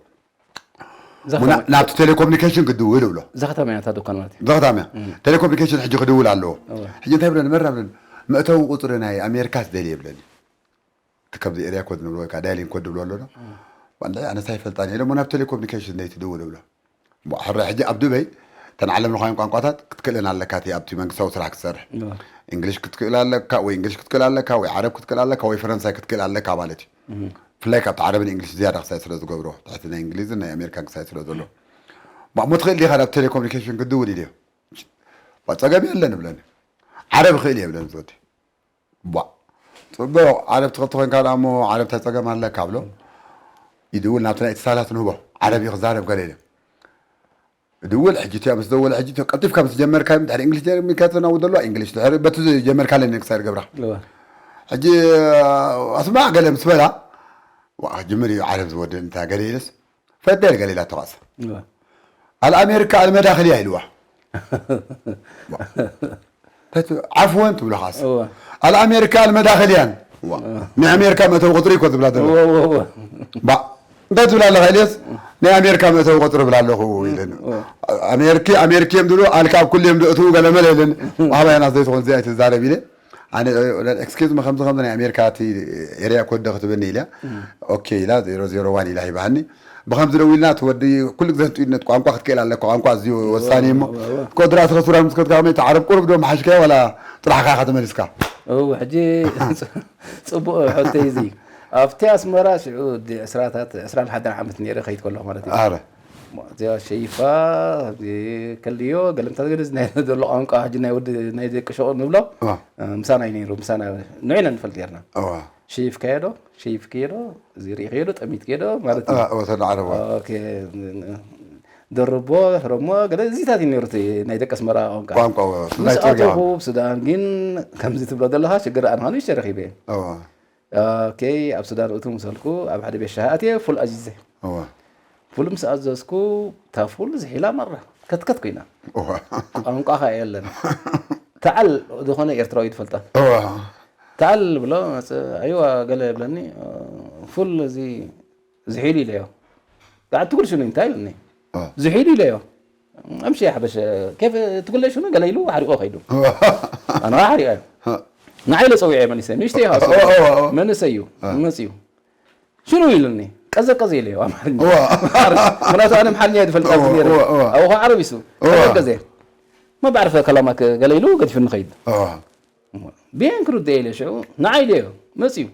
እዛ ሙና-፣ ከተማ ናብቲ ቴሌኮሙኒኬሽን ክድውል እብሎ። እዛ ከተማ እያ እታ ድኳን ማለት እዩ። እዛ ከተማ እያ። እም። ቴሌኮሙኒኬሽን ሕጂ ክድውል ኣለዎ። እወ። ሕጂ እንታይ ብለኒ? መራ ብለኒ፣ መእተዊ ቁፅሪ ናይ ኣሜሪካ ስደሊ የብለኒ። እቲ ከምዚ ኤርያ ኮድ ንብሎ ወይ ከዓ ዳይሊንግ ኮድ ንብሎ ኣሎ ዶ? እም። ባንዳ ኣነስ ኣይፈልጣን እየ። እሞ ናብ ቴሌኮሙኒኬሽን ነይ ትድውል እብሎ። እሞ ሕራይ ሕጂ ኣብ ዱበይ እተን ዓለም ለኻውያን ቋንቋታት ክትክእለን ኣለካ፣ እቲ ኣብቲ መንግስታዊ ስራሕ ክትሰርሕ። እወ። እንግሊሽ ክትክእል ኣለካ፣ ወይ እንግሊሽ ክትክእል ኣለካ፣ ወይ ዓረብ ክትክእል ኣለካ፣ ወይ ፈረንሳይ ክትክእል ኣለካ ማለት እዩ። እም። ብፍላይ ካብቲ ዓረብን እንግሊሽ ዝያዳ ክሳይ ስለ ዝገብሮ፣ ትሕቲ ናይ እንግሊዝን ናይ ኣሜሪካን ክሳይ ስለ ዘሎ። ባ፣ እሞ ትኽእል ዲኻ ናብ ቴሌኮሙኒኬሽን ክትድውል ኢልዮ። ባ፣ ጸገም የለን እብለኒ። ዓረብ እኽእል እየ እብለኒ ዝወዲ። ባ፣ ጽቡቕ፣ ዓረብ ትኽእል ተኾይንካ ደኣ እሞ ዓረብ እንታይ ጸገም ኣለካ እብሎ። ይድውል ናብቲ ናይ እትሳላት ንህቦ። ዓረብ እዩ ክዛረብ ገለ ኢለ። ድውል ሕጂ እቲኣ ምስ ደወለ ሕጂ ቀልጢፍካ ምስ ጀመርካ ድሕሪ እንግሊሽ ጀሚርካ ተናው ዘሎ እንግሊሽ ድሕሪ በቲ ጀመርካ ለኒ ክሳር ገብራ እወ። ሕጂ ኣስማዕ ገለ ምስ በላ ዋ ጅምር እዩ ዓረብ ዝወደድ እንታ ገለ ኢለስ ፈደል ገለ ኢላ ተዋስ እወ። ኣልኣሜሪካ ኣልመዳኽልያ ኢልዋ ዓፍወን ትብሎ ኻስ እወ። ኣልኣሜሪካ ኣልመዳኽልያን ዋ ናይ ኣሜሪካ መእተዊ ቁፅሪ እኮ ትብላ ዘሎ እወ፣ እወ፣ እወ። ባ እንታይ ትብላ ኣለኻ ኢልያስ ናይ ኣሜሪካ መእተዊ ቁፅሪ ብላ ኣለኹ ኢለን ኣሜሪኪ ኣሜሪኪ እዮም ዝብሉ ኣልካ ኣብ ኩሉ እዮም ዝእትዉ ገለመለ ኢለን ዋህባያና ዘይትኾን እዚኣ ኣይትዛረብ ኢለ ኣነ ኤክስኪዝ ሚ ከምዚ ከምዚ ናይ ኣሜሪካ እቲ ኤርያ ኮድ ዶ ክትብልኒ ኢልያ ኦኬ ኢላ ዜሮ ዜሮ ዋን ኢላ ሂባሃኒ ብከምዚ ደው ኢልና እቲ ወዲ ኩሉ ግዜ ህንጡይነት ቋንቋ ክትክእል ኣለካ ቋንቋ ኣዝዩ ወሳኒ እሞ ኮድራ ስኸ ሱዳን ምስ ከትካ ከመይ እቲ ዓረብ ቁሩብ ዶ መሓሽካዮ ዋላ ጥራሕካ ኢኻ ተመሊስካ እው ሕጂ ጽቡቕ ሕቶ እዚ ኣብቲ ኣስመራ ሽዑ ዲ ዕስራታት ዕስራን ሓደን ዓመት ነይረ ከይድ ከለኹ ማለት እዩ ኣረ እዚኣ ሸይፋ ከልዮ ገለምታት ገለ ናይ ዘሎ ቋንቋ ሕጂ ናይ ወዲ ናይ ደቂ ሸቑ ንብሎ ዋ ምሳና እዩ ነይሩ ምሳና ንዕና ንፈልጥ ጌርና ዋ ሸይፍ ከየዶ ሸይፍ ከየዶ እዚ ርኢ ከየዶ ጠሚት ከየዶ ማለት እዩ ወሰድ ዓረብ ኦኬ ደርቦ ሕረሞ ገለ እዚታት እዩ ነይሩ እቲ ናይ ደቂ ኣስመራ ቋንቋ ቋንቋ ናይ ምስ ኢትዮጵያ ኣተኹ ኣብ ሱዳን ግን ከምዚ ትብሎ ዘለኻ ሽግር ኣንኻ ንእሽተይ ረኺበ ዋ ኦኬ ኣብ ሱዳን እቱ ምሰልኩ ኣብ ሓደ ቤት ሻሂ ኣትየ ፉል ኣዚዘ ዋ ፉል ምስ ኣዘዝኩ እታ ፉል ዝሒላ መራ ከትከት ኮይና ዋ ቋንቋኻ የለን ተዓል ዝኾነ ኤርትራዊ ትፈልጣ ዋ ተዓል ብሎ መጽ- ኣይዋ ገለ ይብለኒ ፉል እዚ ዝሒሉ ኢለዮ ዳዕቲ ኩል ሽኑ እንታይ ኢልኒ ዋ ዝሒሉ ኢለዮ ኣምሽ ሓበሸ ኬፍ ትጉለይ ሽኑ ገለ ኢሉ ሓሪቆ ከይዱ ኣነ ሓሪቀ ንዓይ ለፀዊዐ መሊሰ ንእሽተይ ኢኻ ዋ ዋ መንእሰይ እዩ ዋ። መፅዩ ሽኑ ኢሉኒ ቀዘቀዘ ኢለዮ ኣማርኛ ዋ ምክንያቱ ኣነ ኣምሓርኛ እየ ዝፈልጥ ኣብዚ ነይረ ዋ፣ ዋ። ኣብኡ ከዓ ዓረቢሱ ዋ። ቀዘቀዘ መባዕርፈ ከላማክ ገለ ኢሉ ገዲፉ ንኸይድ ዋ ብየን ክርደ ኢለ ሽዑ ንዓይ ኢለዮ መፅዩ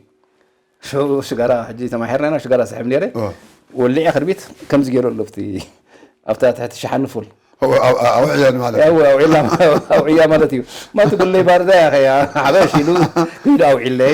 ሽዑ ሽጋራ ሕጂ ተማሒርና ኢና ሽጋራ ስሕብ ነይረ ዋ። ወሊዐ ክርቢት ከምዚ ገይሩ ኣሎ ኣብቲ ኣብታ ትሕቲ ሸሓኒ ፉል ኣውዕያን ማለት እዩ። ያው አውዒላ አውዒያ ማለት እዩ ማቲ ጉለይ ባርዳ ያ ኸያ ሓበሽ ኢሉ ሂዱ ኣውዒለይ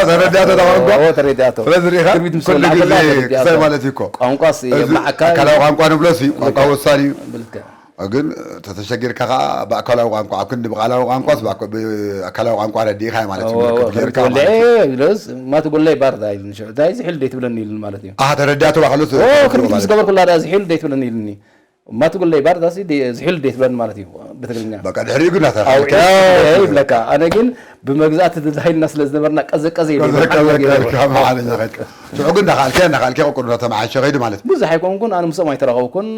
ተረዳእቶ እታ ቋንቋ? ተረዳእቶ ስለዚ ሪኢኻ ክርቢት ምስ ኩሉ ወላዕ ግዜ ከላ ተረዳእቶ። ክሳይ ማለት እዩ እኮ። ቋንቋስ እዚ የብላዓካ ኣካላዊ ቋንቋ ንብሎሲ ቋንቋ ወሳኒ እዩ። ብልክዕ ግን ተተሸጊርካ ከዓ ብኣካላዊ ቋንቋ ኣብ ክንዲ ብቃላዊ ቋንቋስ ብኣካ- ብኣካላዊ ቋንቋ ረዲእኻ ማለት እዩ። ምልክት ጌርካ ተወልዐ ማለት እዩ። ኢለስ ማቲ ጉለይ ባርዳ ኢሉ እንታይ ዝሒል ደይ ትብለኒ ኢሉኒ ማለት እዩ ኣሃ ተረዳእቶ ባዕሉ ስ- ኦ ማለት ክርቢት ምስ እዩ። ገበርኩላ ዳ ዝሒል ደይ ትብለኒ ኢሉኒ ማቲ ጉለይ ባርዳ ሲ ደይ- ዝሒል ደይ ትብለኒ ማለት እዩ ብትግርኛ በቃ ድሕሪኡ ግን ኣውዒ ናተረዳእካ ይብለካ ኣነ ግን ብመግዛእቲ ተዛሂልና ስለ ዝነበርና ቀዘቀዘ ኢለ ቀዘቀዘ ካብ መሓለኛ ከድካ ሽዑ ግን እንዳኻልከ እንዳኻልከ ቁቁር እንዳተመሓሸ ከይዱ ማለት እዩ። ብዙሕ ኣይኮንኩን ኣነ ምስኦም ኣይተራኸብኩን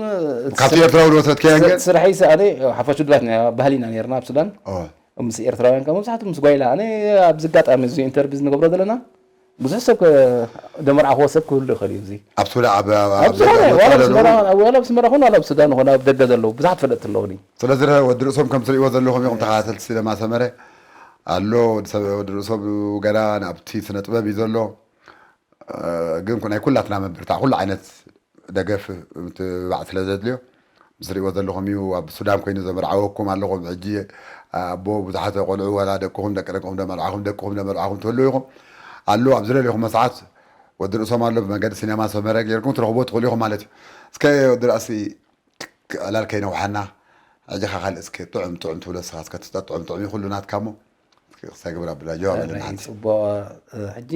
ካብቲ ኤርትራዊ ዝወሰድከያን ግን ስራሐይ ኣነ ሓፋሽ ውድባት ኢና ባህሊና ነርና ኣብ ሱዳን ኦ፣ ምስ ኤርትራውያን ከ መብዛሕትኡ ምስ ጓይላ ኣነ ኣብዚ ኣጋጣሚ እዚ ኢንተርቪው ንገብሮ ዘለና ብዙሕ ሰብ ከ- ደመርዓኽዎ ሰብ ክህሉ ይኽእል እዩ እዚ ኣብ ሱዳ ኣብ ኣብ- ኣብ ዝኾነ ዋላ ኣብ ኣስመራ ዋላ ኣብ ኣስመራ ኾነ ዋላ ኣብ ሱዳን ኾነ ኣብ ደገ ዘለዉ ብዙሓት ፈለጥቲ ኣለዉኒ ስለዚ ረ- ወዲ ርእሶም ከም ትርእይዎ ዘለኹም ኢኹም ተኸታተልቲ ሲነማ ሰመረ ኣሎ ወዲ ሰብ- ወዲ ርእሶም ገና ናብቲ ስነ ጥበብ እዩ ዘሎ እ፣ ግን ናይ ኩላትና መብርታዕ ኩሉ ዓይነት ደገፍ ምትባዕ ስለ ዘድልዮ ምስ ርእይዎ ዘለኹም እዩ ኣብ ሱዳን ኮይኑ ዘመርዓወኩም ኣለኹም ሕጂ ኣቦ ብዙሓት ቆልዑ ዋላ ደቅኹም ደቂ ደቅኹም ደመርዓኹም ደቅኹም ደመርዓኹም ትህሉ ኢኹም ኣሎ ኣብ ዝደለኹም ሰዓት ወዲ ርእሶም ኣሎ ብመንገዲ ሲነማ ሰመረ ጌርኩም ትረኽቦ ትኽእሉ ኢኹም ማለት እዩ እስከ ወዲ ራእሲ ዕላል ከይነውሓና ሕጂ ካ ካልእ እስከ ጥዑም ጥዑም ትብሎ እስኻ እስከ ትጠጥዑም ጥዑም ይኹሉ ናትካ እሞ እስከ ክሳይ ግብር ኣብላ ጀዋብ ኣለና ሓንቲ ፅቡቅ ሕጂ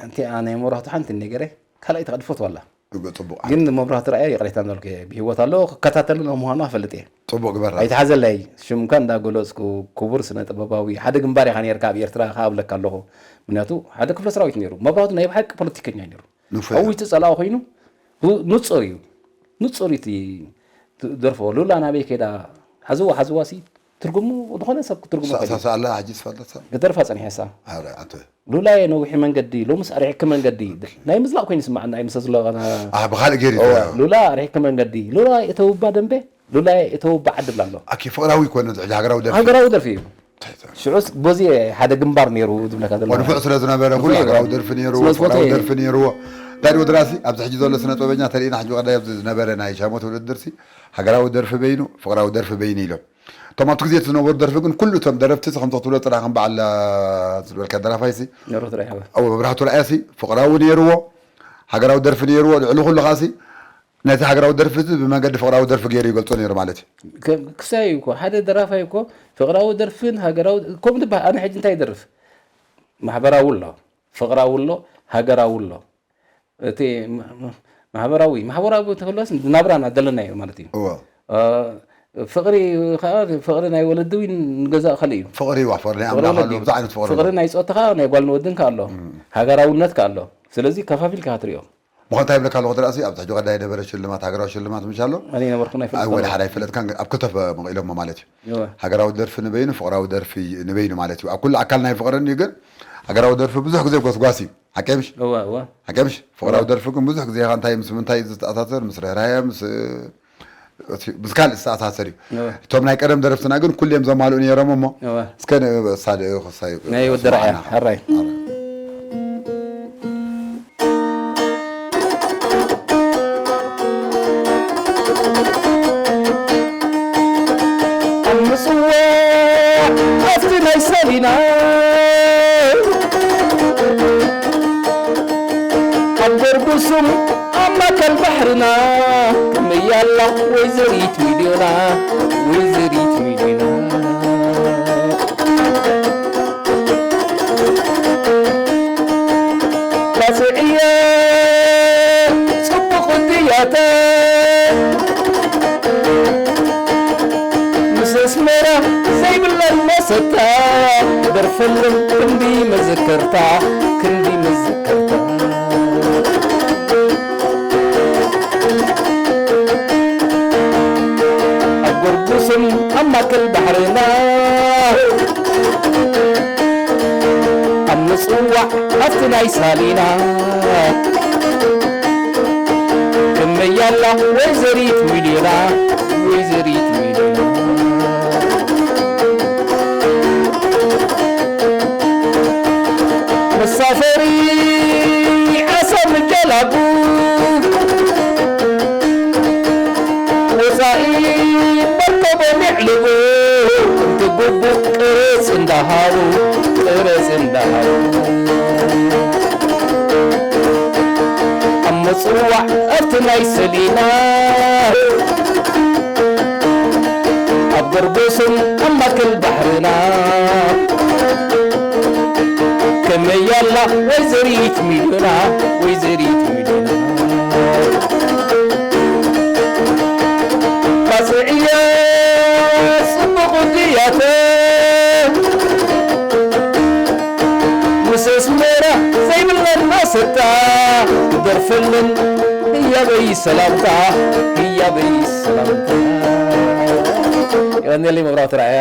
ሓንቲ ናይ መብራህቱ ሓንቲ ነገረ ካልኣይ ተቐድፎት ዋላ እጎ ጽቡቕ ግን መብራህቱ ረኣየ ይቕሬታ እንዳልኩ እየ ብሂወት ኣሎ ክከታተሉ ምዃኑ ኣፈልጥ እየ ጽቡቕ ግበር ኣይተሓዘለይ ሽምካ እንዳገለፅኩ ክቡር ስነ ጥበባዊ ሓደ ግንባር ኢኻ ነርካ ኣብ ኤርትራ ከኣብለካ ኣለኹ ምክንያቱ ሓደ ክፍለ ሰራዊት ነይሩ መብራህቱ ናይ ብሓቂ ፖለቲከኛ እዩ ነይሩ ንፉዕ ኣዊቱ ጸላኢ ኮይኑ ሁ- ንጹር እዩ ንጹር እዩ እቲ ደርፎ ሉላ ናበይ ከይዳ ሓዝዋ ሓዝዋ ሲ ትርጉሙ ዝኾነ ሰብ ክትርጉሙ ይኽእል እዩ። ሳሳላ ሕጂ ዝፈልጥ ሰብ ክደርፋ ጸኒሐ ሳ ኣረ ኣቶ ሉላየ ነዊሒ መንገዲ ሎምስ ኣርሒቅኪ መንገዲ ናይ ምዝላቕ ኮይኑ ይስማዓና እዩ ምስ ዝለቐና ኣህ ብኻልእ ገይሩ እወ፣ ይትረዮ ሉላ ኣርሒቅኪ መንገዲ ሉላ እተውባ ደንበ ሉላየ እተውባ ዓዲ ብላ ኣሎ ኣኪ ፍቕራዊ ይኮነ ሕጂ ሃገራዊ ደርፊ ሃገራዊ ደርፊ እዩ ሽዑስ በዚ ሓደ ግንባር ነይሩ ዝብለካ ዘሎ ወንፉዕ ስለ ዝነበረ ኩሉ ንፉዕ ሃገራዊ ይኮነ። ደርፊ ነይርዎ ስለ ዝፈትዎ ፍቕራዊ እዩ። ደርፊ ነይርዎ ዳዲ ወድራሲ ኣብዚ ሕጂ ዘሎ ስነ ጥበበኛ ተርእና ሕጂ ቀዳይ ኣብዚ ዝነበረ ናይ ሻሞት ውድድርሲ ሃገራዊ ደርፊ በይኑ ፍቕራዊ ደርፊ በይኑ ኢሎም እቶም ኣብቲ ግዜ እቲ ዝነበሩ ደርፊ ግን ኩሉ እቶም ደረፍቲ ከም ክትብሎ ጥራሕ ከም በዓል ዝበልካ ደራፋይሲ ነሮት ረያበ ኣብ መብራህቱ ረኣያሲ ፍቕራዊ ነይርዎ ሃገራዊ ደርፊ ነይርዎ ልዕሊ ኩሉ ከዓሲ ነቲ ሃገራዊ ደርፊ እዚ ብመንገዲ ፍቕራዊ ደርፊ ገይሩ ይገልጾ ነይሩ ማለት እዩ። ከ- ክሳይ እዩ እኮ ሓደ ደራፋይ እኮ ፍቕራዊ ደርፍን ሃገራዊ ከምኡ ትበሃል። ኣነ ሕጂ እንታይ ይደርፍ? ማሕበራዊ ኣሎ፣ ፍቕራዊ ኣሎ፣ ሃገራዊ ኣሎ። እቲ ማ- ማ- ማሕበራዊ ማሕበራዊ ተክሎስ ናብራና ዘለናዮ ማለት እዩ። እወ። እ፣ ፍቕሪ ከዓ ፍቕሪ ናይ ወለዲ ወይ ንገዛእ ካልእ እዩ። ፍቕሪ እዋ ፍቕሪ ናይ ፍቕሪ ኣምላኽ ወለዲ ኣሎ እዩ። ብዙሕ ዓይነት ፍቕሪ ፍቕሪ ኣሎ። ናይ ፆታ ከዓ ናይ ጓል ንወድን ከዓ ኣሎ። ሃገራውነት ከዓ ኣሎ። ስለዚ ከፋፊልካ ክትሪኦ። ምኾን እንታይ ይብለካ ኣለኹ ድራሲ ኣብዚ ሕጂ ቀዳይ ነበረ ሽልማት ሃገራዊ ሽልማት ምሽ ኣሎ። ኣነ ነበርኩ ናይ ፍልጥ ኣይ ወደ ኣለኹ። ሓደ ኣይፈለጥካን ኣብ ክልተ መቂሎሞ ማለት እዩ። እወ። ሃገራዊ ደርፊ ንበይኑ ፍቕራዊ ደርፊ ንበይኑ ማለት እዩ። ኣብ ኩሉ ኣካል ናይ ፍቕርን እዩ ግን ሃገራዊ ደርፊ ብዙሕ ግዜ ጎስጓስ እዩ። ሓቂ ምሽ እወ እወ ሓቂ ምሽ ፍቕራዊ እወ ደርፊ ግን ብዙሕ ግዜ ኢኻ እንታይ ምስ ምንታይ እዩ ዝተኣሳሰር ምስ ርህራሄ ምስ እቲ ምስ ካልእ ዝተኣሳሰር እዩ። እወ እቶም ናይ ቀደም ደረፍትና ግን ኩሌም ዘማልኡ ነይሮም እሞ እወ እስከ ንእሳድ ክሳይ ናይ ወዲ ራእያ ሓራይ ኣምፅዎ ኣብቲ ናይ ሰሊና ኣብ ጎርጉሱም ኣብ ማእከል ባሕርና ምያላ ወይዘሪት ሚልዮና ወይዘሪት ሚልዮና ባጽዕዮ ጽቡቕ ድያተ ምስ ኣስመራ ዘይብለን መሰታ ደርፈለን ክንዲ መዘከርታ ክንዲ መዘከርታ ኣብ ጎርጉስን ኣብ ማእከል ባሕርና ኣብ ምጽዋዕ ኣብቲ ናይ ሳሊና ከመያላ ወይዘሪት ሚልዮና ወይዘሪት ሚልዮና መሳፈሪ ዓሳ ምጀላቡ ወፃኢ መርከቦም የዕልቡ እንትግቡእ ቅርፅ እንዳሃቡ ቅርፅ እንዳሃቡ ኣብ ምፅዋዕ ኣብቲ ናይ ሰሊና ኣብ ጎርጎስን ኣብ ማእከል ባሕርና ከመያላ ወይዘሪት ሚልዮና ወይዘሪት ሚልዮና ባጽዕዮ ጽቡቕ ድያተ ምስ ኣስመራ ዘይብለን ማሰታ ክደርፈለን ህያበይ ሰላምታ ህያበይ ሰላምታ የቐንየለይ መብራቱ ራእያ።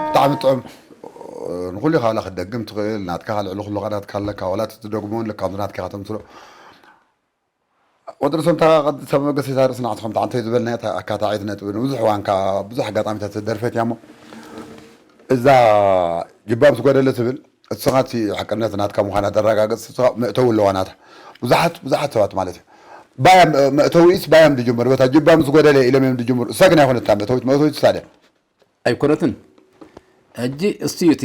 ብጣዕሚ ጥዑም። ንኹሉ ኢኻ ዋላ ክትደግም ትኽእል፣ ናትካ ልዕሊ ኩሉ ቃላት ካለካ ዋላ እቲ ትደግሞ እውን ልካ ናትካ ኢኻ ተምስሎ። ወዲ ርእሶም እታ ቅድስተ መበገሲታ ርእስና ንስኹም ተዓንተዩ ዝበልናያ እታ ኣካታዒት ነጥቢ ንብዙሕ እዋን ከኣ ብዙሕ ኣጋጣሚታት ተደርፈት እያ እሞ እዛ ጅባ ምስ ጎደለ ትብል እስኻ እቲ ሓቅነት ናትካ ምዃና ተረጋግጽ እስኻ መእተዊ ኣለዋ ናታ ብዙሓት ብዙሓት ሰባት ማለት እዩ ባያ መእተዊስ ባያም ድጅምር በታ ጅባ ምስ ጎደለ ኢሎም እዮም ድጅምሩ እሳ ግን ኣይኮነታ መእተዊት መእተዊት እሳ ድያ ኣይኮነትን። ሕጂ እሱ እዩ እቲ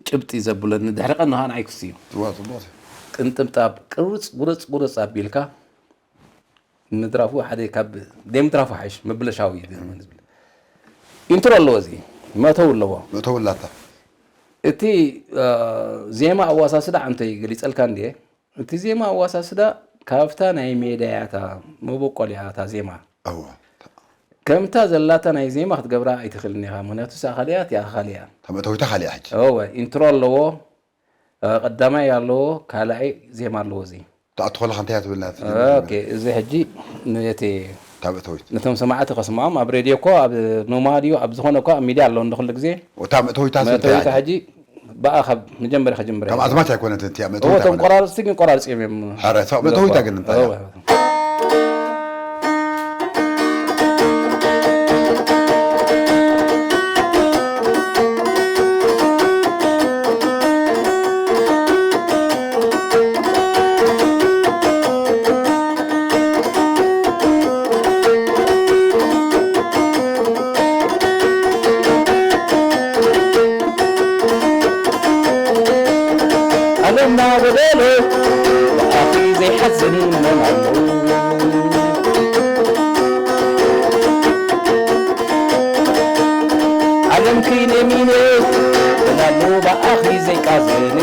ጭብጢ ዘብለኒ። ድሕሪ ቀኒ ከኣ ንዓይ ክሱ እዩ። እዋ፣ ጽቡቕ እዩ። ቅንጥብጣብ ቅርጽ፣ ቁርጽ፣ ቁርጽ ኣቢልካ ምድራፉ ሓደ ካብ ደይ ምድራፉ ሓይሽ፣ ምብለሻዊ እዩ ዝብል። ኢንትሮ ኣለዎ እዚ፣ መእተዊ ኣለዎ። መእተዊ ኣላታ። እቲ፣ እ፣ ዜማ ኣዋሳስዳ ኣንተይ ገሊጸልካ እንድየ። እቲ ዜማ ኣዋሳስዳ ካብታ ናይ ሜዳ እያ እታ መበቆል እያ እታ ዜማ። እወ። ከምታ ዘላታ ናይ ዜማ ክትገብራ ኣይትኽእልን ኢኻ። ምኽንያቱ እሳ ካልእ እያ፣ እቲኣ ካልእ እያ። እታ መእተዊታ ካልእ እያ ሕጂ። እወ፣ ኢንትሮ ኣለዎ፣ እ፣ ቀዳማይ ኣለዎ፣ ካልኣይ ዜማ ኣለዎ እዚ። ትኣቱ ከለኻ እንታይ እያ ትብል ናት ኦኬ፣ እዚ ሕጂ ነቲ እታ መእተዊት። ነቶም ሰማዕቲ ከስምዖም ኣብ ሬድዮ እኮ ኣብ ኖማ ድዩ ኣብ ዝኾነ እኮ ኣብ ሚድያ ኣለዎ እንዶ ኩሉ ግዜ። እታ መእተዊታ ስንታይ መእተዊታ እያ? ሕጂ ብኣ ካብ መጀመርያ ክጅምር ከም እየ። ኣዝማች ኣይኮነትን እቲኣ እዎ፣ መእተዊታ እቶም ኣይኮነትን። ቆራረፅቲ ግን ቆራርፂ እዮም እዮም ሐረ፣ እታ መእተዊታ ግን እንታይ እያ? እዎ። ዓለምና ጎደሎ ብኣኺ ዘይሓዝን መን ኣሎ? ዓለምኪ ነሚነ መን ኣሎ ብኣኺ ዘይቃዘን?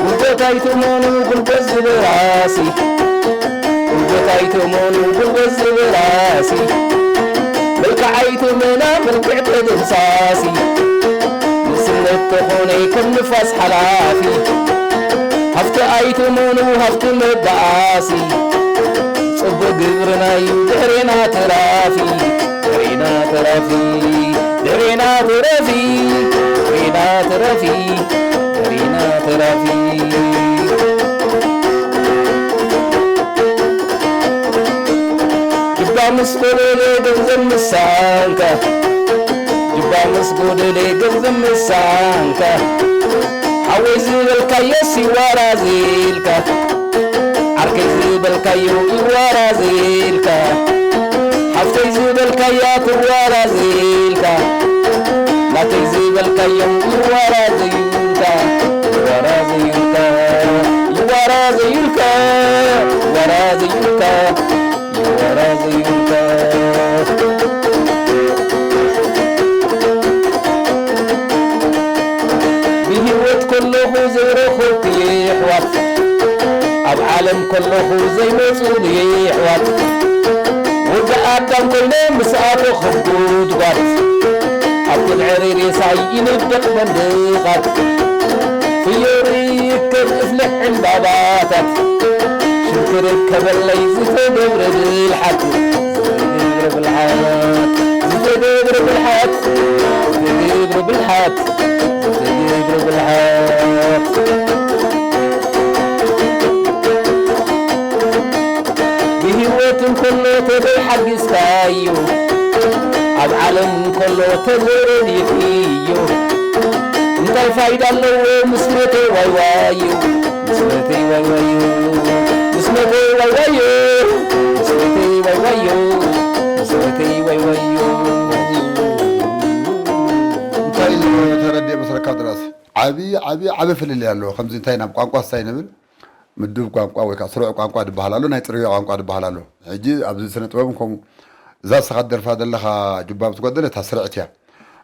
ጉልበት ኣይትመኑ ጉልበት ዝበራሲ፣ ጉልበት ኣይትመኑ ጉልበት ዝበራሲ፣ መልክዕ ኣይትመና መልክዕ ተደምሳሲ፣ ንእስነት ተኾነ ከም ንፋስ ሓላፊ፣ ሃፍቲ ኣይትመኑ ሃፍቲ መባኣሲ፣ ጽቡቕ ግብርናዩ ድሕሬና ተራፊ፣ ድሕሬና ተራፊ፣ ድሕሬና ተራፊ፣ ድሕሬና ተራፊ፣ ድሕሬና ተራፊ። ጅባ ምስ ጎደለ ገንዘብ ምሳንካ፣ ጅባ ምስ ጎደለ ገንዘብ ምሳንካ፣ ሓወይ ዝበልካዮስ ይዋራዝልካ፣ ዓርከይ ዝበልካዮ ይዋራዝልካ፣ ሓፍተይ ዝበልካያ ትዋራዝልካ፣ ናተይ ዝበልካዮም ይዋራዝዩልካ፣ ይዋራዝዩልካ፣ ይዋራዝዩልካ፣ ይዋራዝዩልካ፣ ይዋራዝዩልካ። ብህይወት ከለኹ ዘይረኸብኩ የሕዋት፣ ኣብ ዓለም ከለኹ ዘይመጹ የሕዋት፣ ወዲ ኣዳም ኮይነ ምስ ኣተኹ ጉድጓድ፣ ኣብ ትልዕሪ ሬሳይ ይንደቕ መንድቓት፣ ፍዮሪ ይከብ እፍልሕ ዕምባባታት፣ ሽንክርብ ከበለይ ዝተገብረ ብልሓት፣ ዝተገብረ ብልሓት፣ ዝተገብረ ብልሓት፣ ዝተገብረ ብልሓት፣ ዝተገብረ ብልሓት። ብህይወት እንከሎ ተዘይሓጊዝካዮ፣ ኣብ ዓለም እንከሎ ተዘይረዲእካዮ፣ እንታይ ፋይዳ ኣለዎ ምስ ሞተ ዋይ ዋዮ፣ ምስ ሞተ ዋይ ዋዮ፣ ምስ ሞተ ዋይ ዋዮ፣ ምስ ሞተ ዋይ ዋዮ፣ ምስ ሞተ ዋይ ዋዮ። እንታይ ኢሉ ተረዲእ መስለካ ድረስ? ዓቢ፣ ዓቢ፣ ዓቢ ፍልልይ ኣለዎ። ከምዚ እንታይ ናብ ቋንቋ ስታይ ንብል፣ ምዱብ ቋንቋ ወይ ከዓ ስሩዕ ቋንቋ ዝበሃል ኣሎ፣ ናይ ጽርግያ ቋንቋ ዝበሃል ኣሎ። ሕጂ ኣብዚ ስነ ጥበብ ከምኡ እዛ ንስኻ ትደርፋ ዘለኻ ጁባ ምስ ጎደለ እታ ስርዕቲ እያ።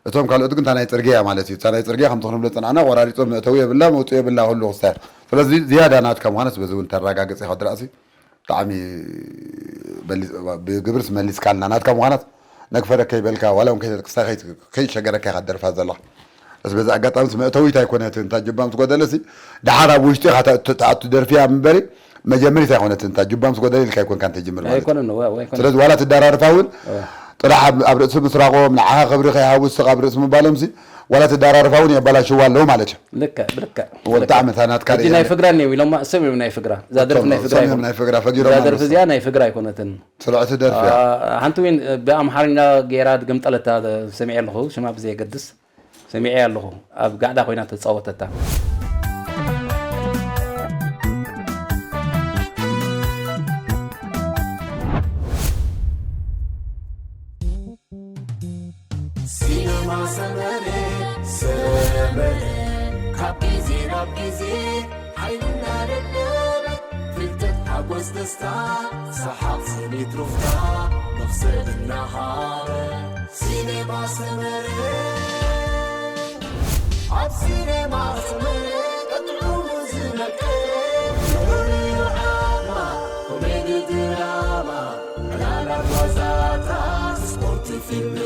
እቶም ካልኦት ግን እታ ናይ ጽርግያ እያ ማለት እዩ። እታ ናይ ጽርግያ ከምቲ ክንብሎ ዝጸናሕና ቆራሪጾም መእተዊ የብላ፣ መውጽኢ የብላ፣ ኩሉ ክስታይ። ስለዚ ዝያዳ ናትካ ምዃነስ በዚ እውን ተረጋግጽ ኢኻ ወዲ ራእሲ። ብጣዕሚ በሊ-፣ ብግብርስ መሊስካልና። ናትካ ምዃናት ነግፈረ ከይበልካ፣ ዋላ እውን ከይተ-፣ ክስታይ ከይ-፣ ከይሸገረካ ኢኻ ትደርፋ ዘለኻ። በስ በዚ ኣጋጣሚ መእተዊት ኣይኮነትን፣ እንታ ጅባ ምስ ጎደለሲ፣ ደሓር ኣብ ውሽጢ ኢኻ ተ-፣ ተ-፣ ትኣቱ ደርፊ እያ እምበሪ፣ መጀመሪት ኣይኮነትን፣ እንታ ጅባ ምስ ጎደለ ኢልካ ኣይኮንካን ተጅምር ማለት እዩ። ኣይኮነን፣ ዋ-፣ ኣይኮነን። ስለዚ ዋላ ትደራርፋ እውን፣ ዋ። ጥራሕ ኣብ፣ ኣብ ርእሲ ምስራቖም፣ ንዓኻ ክብሪ ከይሃቡ፣ ስቕ ኣብ ርእሲ ምባሎምሲ፣ ዋላ ትደራርፋ እውን የበላሽዋ ኣለዉ ማለት እዩ። ልክዕ፣ ብልክዕ፣ ወ-፣ ብጣዕሚ እታ ናትካ ሕጂ ርኢያ ናይ ኣለኹ። ፍግራ እኒአው ኢሎማ፣ እሶም እዮም ናይ ፍግራ። እዛ ደርፊ እቶም፣ ናይ ፍግራ እሶም እዮም ኣይኮነትን። ናይ ፍግራ፣ ፈጊሮም እዛ ኣለዉ ደርፊ እሶም። እዚኣ ናይ ፍግራ ኣይኮነትን። ስርዕቲ ደርፊ እያ። ኣዎ፣ ሓንቲ እውን ብኣምሓርኛ ገይራ ድግምጠለታ ሰሚዐ ኣለኹ፣ ሽማ ብዘየገድስ ሰሚዐ ኣለኹ። ኣብ ጋዕዳ ኮይና ተጻወተታ። ሲነማ ሰመረ፣ ሰመረ፣ ካብ ግዜ ናብ ግዜ ሓይልና ደደበ፣ ፍልጠት ሓጎስ ደስታ፣ ሰሓቕ ስኒት ሩፍታ፣ መኽሰብ እናሃበ። ሲነማ ሰመረ፣ ኣብ ሲነማ ሰመረ፣ ቀጥዑ ዝመቀረ፣ ፍቕሪ ዓማ፣ ኮሜዲ ድራማ፣ ዕላላት ዋዛታት፣ ስፖርት ፊልም